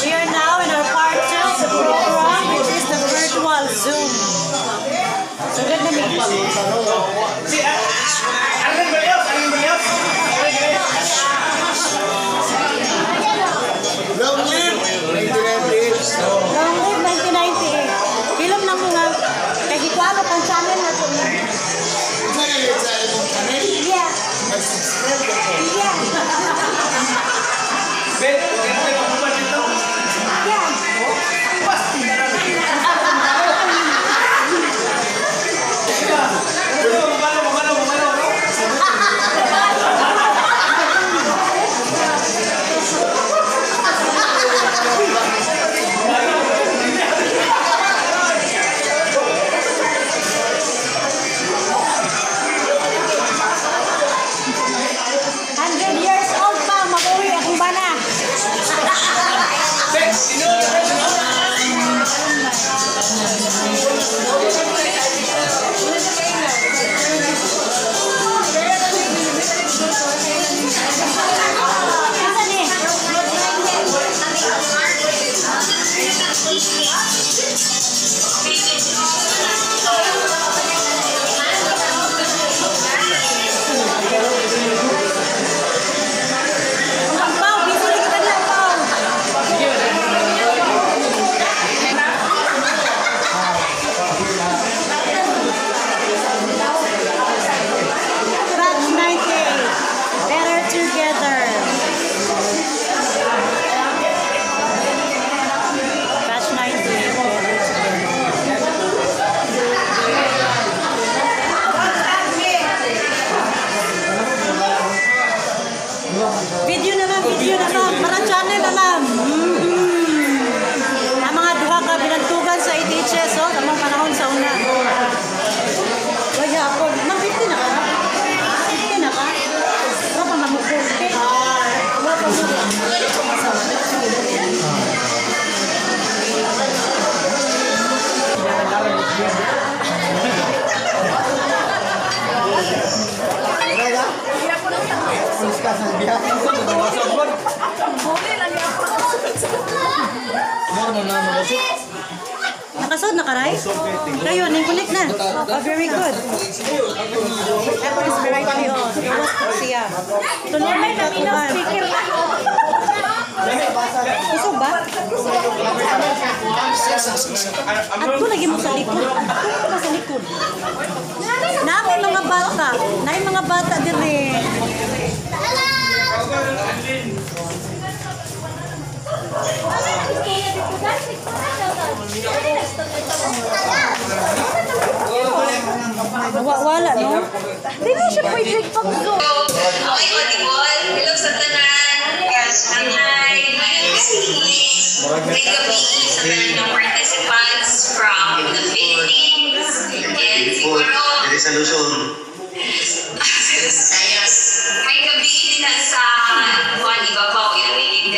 We are now in our part 2 of the program, which is the virtual Zoom. So, good na mi. Si Arlen Balios, Arlen Balios. Long live 1998. Long live 1998. Film na mo nga. Kay gikuha ko pang channel na to. Unsa na yun sa imong channel? Yeah. Mag-subscribe ka ko. Yeah. Ben, ben, ben, makuha dito. Yeah. Bumalo, bumalo, bumalo, no? 100 years old pa, mag-uwi akong bana. Ben, sino? Ben, sino? Asa ni? Ang pao, busy lagi ka lang, pao. Batch 98. Better together. Batch 98. Better together. Video na, ma'am, video na, ma'am. Para channel na, ma'am. Ang mga duha ka binantugan sa ATHS, oh, tamang panahon sa una. Wala ako. Ma'am, 50 na ka? 50 na ka? Wala pa ma'am, 40. Wala pa, ma'am. Pulis ka sa biyahe. Nakasod na karay? Kayo, ning connect na. Oh, very good. Ako is very clear. Gawas po siya. Tuloy may kakuhan. Kusog ba? Ato lagi mo sa likod. Ato mo sa likod. Naay mga bata. Naay mga bata dire. Wala, no? Di na siya pwede pag-zoom. Okay, Matigol. Hello sa tanan. Hi. May gabi sa tanan ng participants from the Philippines. And siguro, Dili sa Luzon. May gabi din na sa Juan Ibabaw, Iloilo.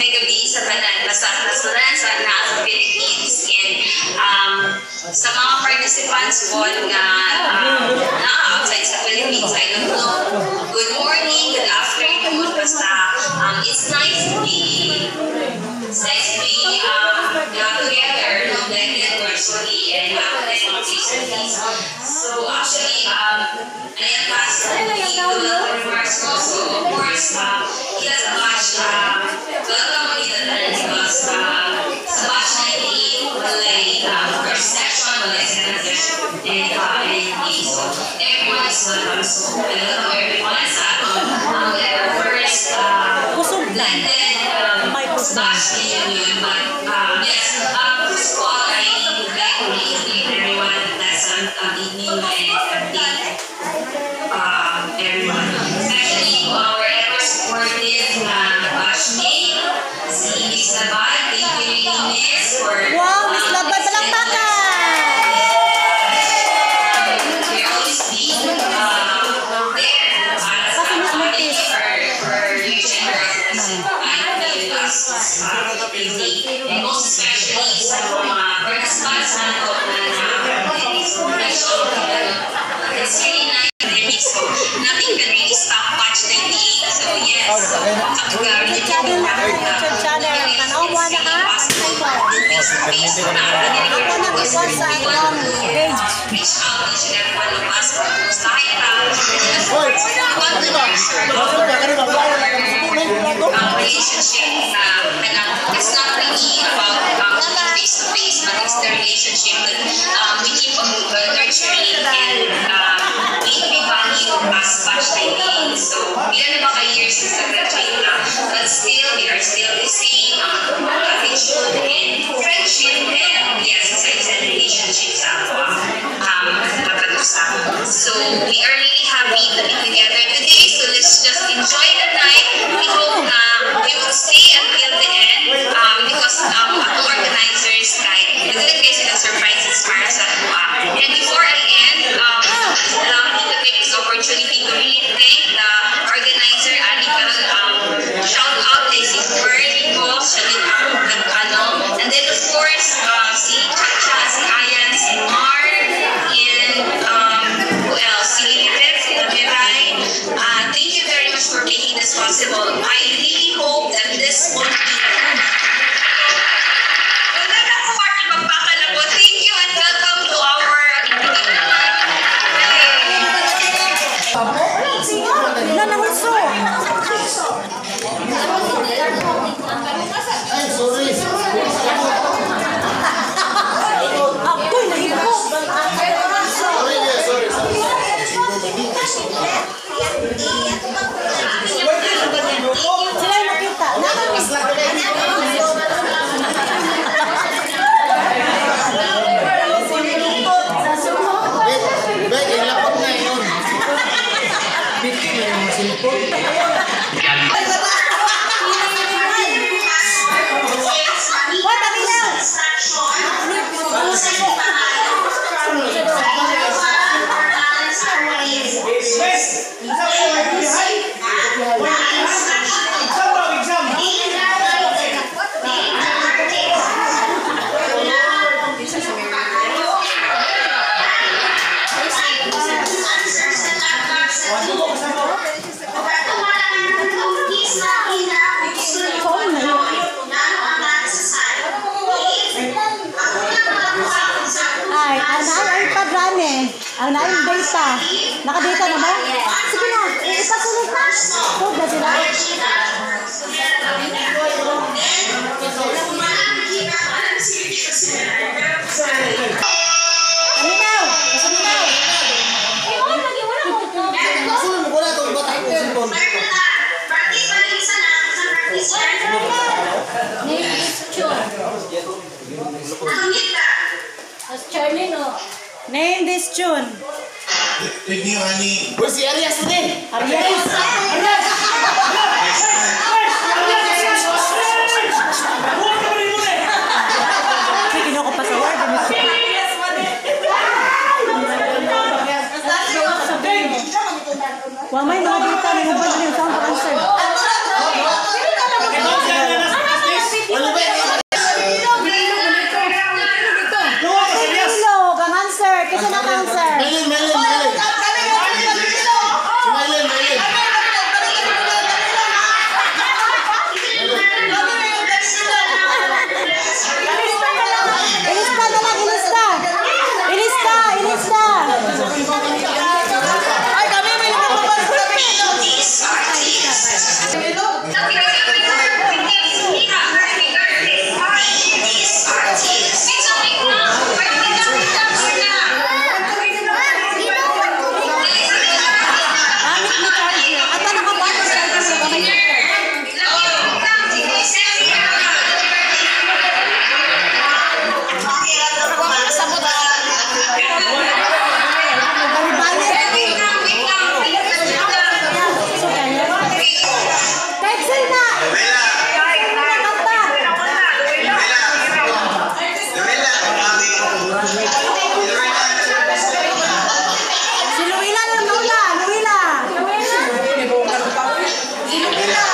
May gabi sa tanan. Basta sa tanan sa nasa Philippines. And sa mga participants po nga na outside sa Philippines, I don't know. Good morning, good afternoon. Basta it's nice to be together, no, blended virtually and face to face. So actually, I am asked to be the remarks ko. So of course, he has a batch, welcome ulit tanan because sa batch 98, walay first session, walay second session, and so everyone is welcome. So welcome everyone sa atong first Kusog lang. Blended May kusog. Batch reunion. But yes, first of all, I would like to greet everyone pleasant evening and update everyone. Especially to our ever supportive na batchmate, si Miss Labad. Thank you really, Miss, for Wow, Miss Labad, palakpakan! We always be there para sa Kasi Miss Montes. For your generosity and with us evening. And most especially sa mga participants nato na na it's really nice dynamic. So nothing can really stop Batch 98. So yes, so Din na YouTube channel. Tanaw mo na ha. Antay mo. Ako nang ikuan sa akong page. Reach out each and every one of us for kumustahin ta. And of Hoy, course, we want to di ba? nurture Kani ba? Kani ba? Relationship na kanang it's not really about meeting face to face, but it's the relationship that we keep on nurturing and we value as batch 98. So, ilan na ba ka years since na-graduate na? But still, we are still the same attitude and friendship and, yes, as I said, relationship sa ato matag-usa. So, we are really happy to be together today. So, let's just enjoy the night. We hope na we will stay until the end because atong organizers kay nagdala kayo sila surprises para sa ato. And before I end, allow me to take this opportunity to really thank the organizer, Ani Carol, shout out kay si Pearl ko, siya din ang nag-ano. And then of course, si Chacha, si Ayan, si Mar, and who else? Si Lilibet, si Lamiray. Thank you very much for making this possible. I really hope that this won't be the end. Wala na ako party magpakalabo. Thank you and welcome to our Na nahulso. Ay, sorry. Ako'y nahiko. Sorry, yeah, sorry, sorry. Sila yung nakita. Bet, bet, ilapag na yun. What, Amina? Wes! Exam ba? Exam! Ay, ang naay iPad rani. Ang naay data. Naka-data na ba? Sige na, ipasunod na. Hold na sila. Aminaw! Aminaw! Sunod mo ko na itong bata ko. Cellphone. Practice pa rin isa na. Practice Name is Chun. Nakangit ka. As Charlie, no? Name this tune. Review, honey. Uy, si Arias na eh. Arias. Arias! Huwag ka rin muna eh! Ay, kinuha ko pa sa word. Wa may mga data ni uban ni saan pa answer. Ikaw siya na nasa practice! Ano ba? Luwa ka, serious! Ilog ang answer. Kasi na answer. Melin, Melin, Melin. Si Melin, Melin. Ilista na lang. Ilista na lang, ilista. Ilista, ilista. Ay, kami may These artists. These artists. Wait lang, wait lang. Wait lang, wait lang, wait lang. Gamit ni charger. At ano ka ba? Charger mo kamay. Bali-bali. So kaya. Pencil na. Pencil na kanta. Si Luila lang Lula. Luila. Si Luila.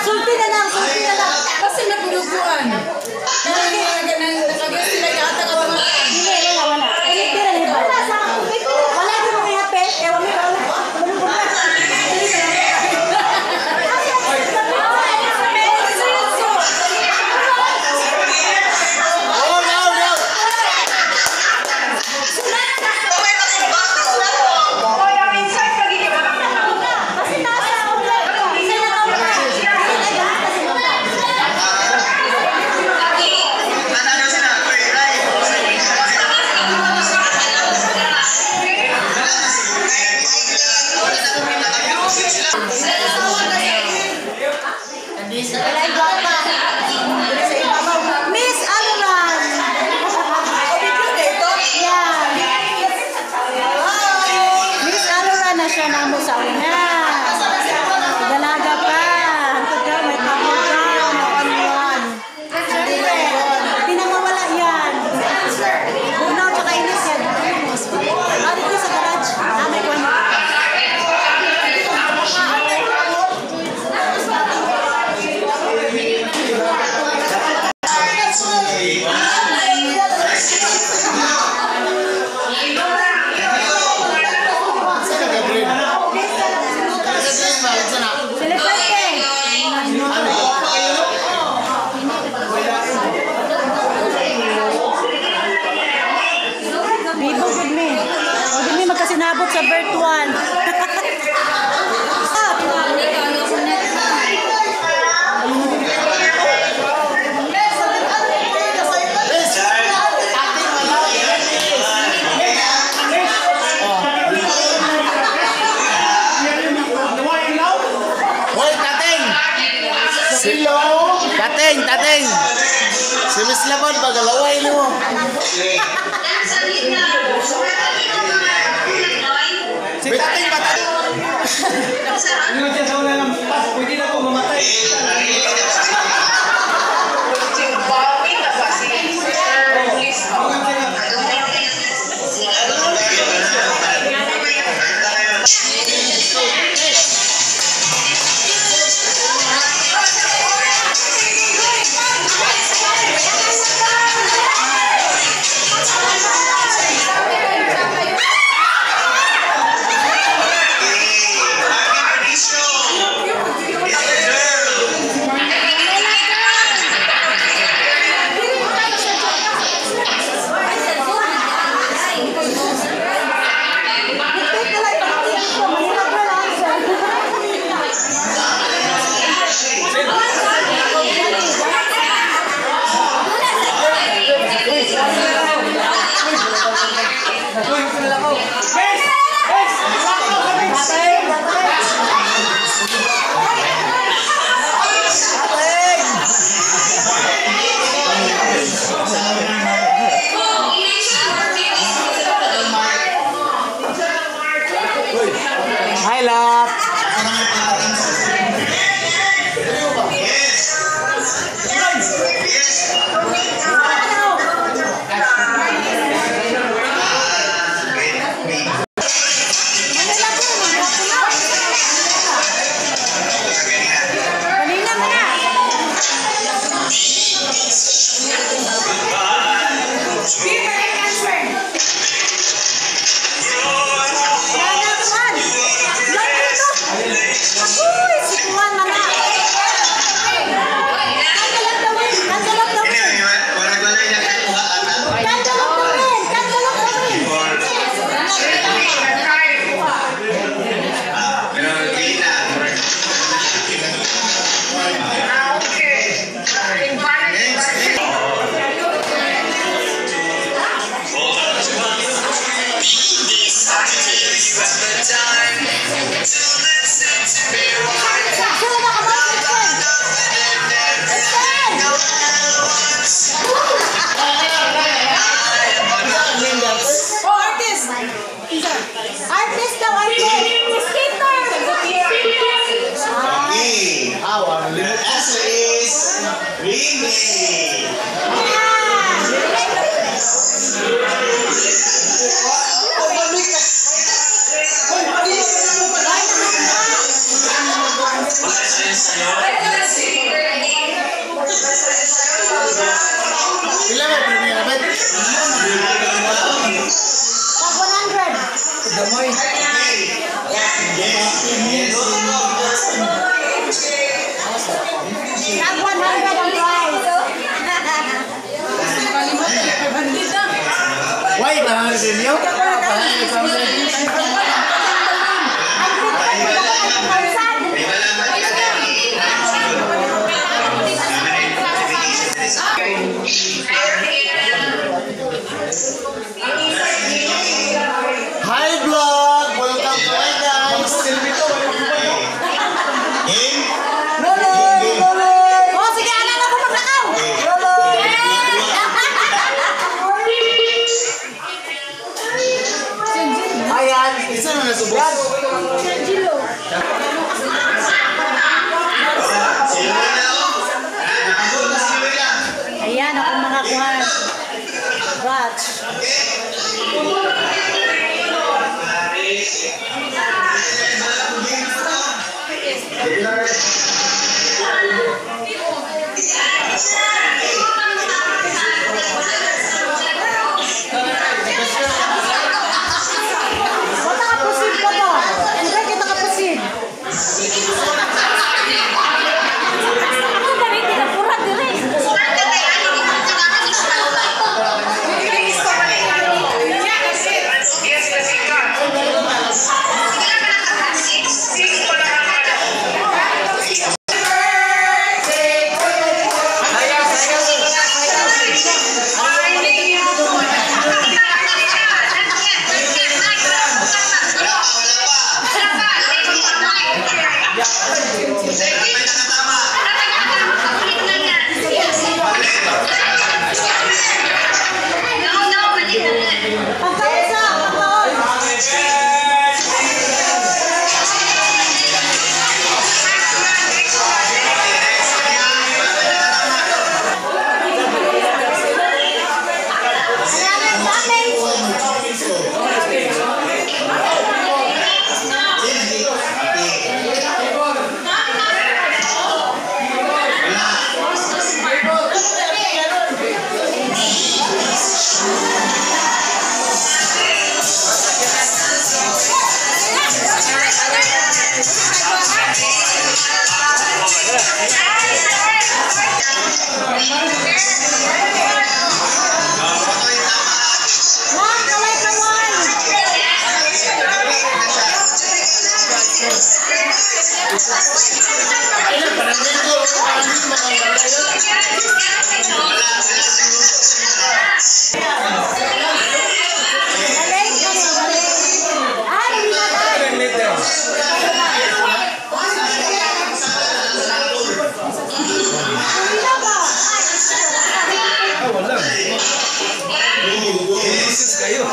Sulti na lang, sulti na lang. Kasi naguluguan. Nakagas sila yata ka mga Hindi, wala, wala. Eh, pira ni ba? Wala sa wala ko mga hape. Ewan mo, wala. Wala ko na. Walay gwapa. Sa ibabaw. Miss Aluran. Yeah. Miss Aluran na siya namo sa una. Dalaga pa. Hantod ka, may pagod ka. One-one. Siyempre, di na mawala yan. Bunaw, tsaka inis yan. Ah, dito sa garage. Ah, may kwan. Silipante. Bibo gud mi. O di mi magkasinabot sa virtual. Hoy, Tateng! Silo! Tateng, Tateng! Si Miss Laban, pagalaway mo. Si Tateng ba? Ano dyan sa una lang pas, pwede na ko mamatay. Dictate na lang ipakita ko. Mahirap na lang answer. Bes! Bes! Tateng! Hi, love! Kanina mo na. Wala na, Juan. Juan, dito. Ako'y si Juan na nga. Cancel out the win. Cancel out the win. Cancel out the win. Cancel out the win. Sino ba ka ba? Extend! Oh, artist! Artist daw, artist! Skater! Okay, our answer is Rini. Pila ba primera bet? Pag 100. Tag 100 ang prize. Why ba ang ninyo? Ang TikTok, wala ka ng kalsad. Hi vlog! Welcome to my guys! Game? Lolo! Lolo! Wala ka proceed ka ba? Hindi kita ka proceed. Ako ba rin tinapura dire? Pagkaon sa, pagkaon. Ma'am, kaway kaway. Galing, galing, galing. Ay, hindi na tayo. Hindi na ba? Wala. Jesus kayo.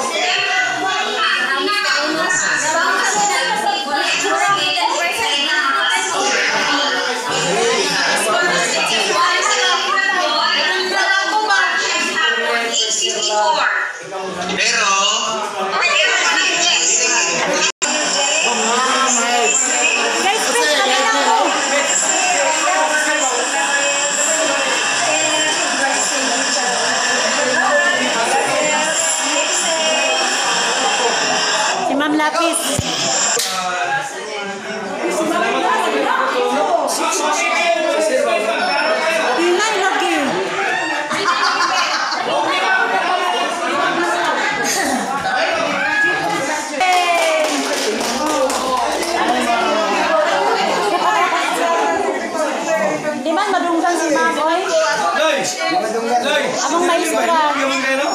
Pero, Guys, please, kami na ako. Si Ma'am Lapis. Hinay lagi. Di man madunggan si Ma'am, oy. Loy! Loy! Among maestra. Yung ano?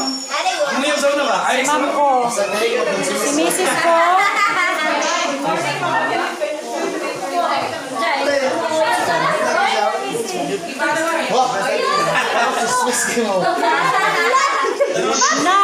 Ano yung sauna ba? Ay, Ma'am ko. Si Mrs. ko. Na.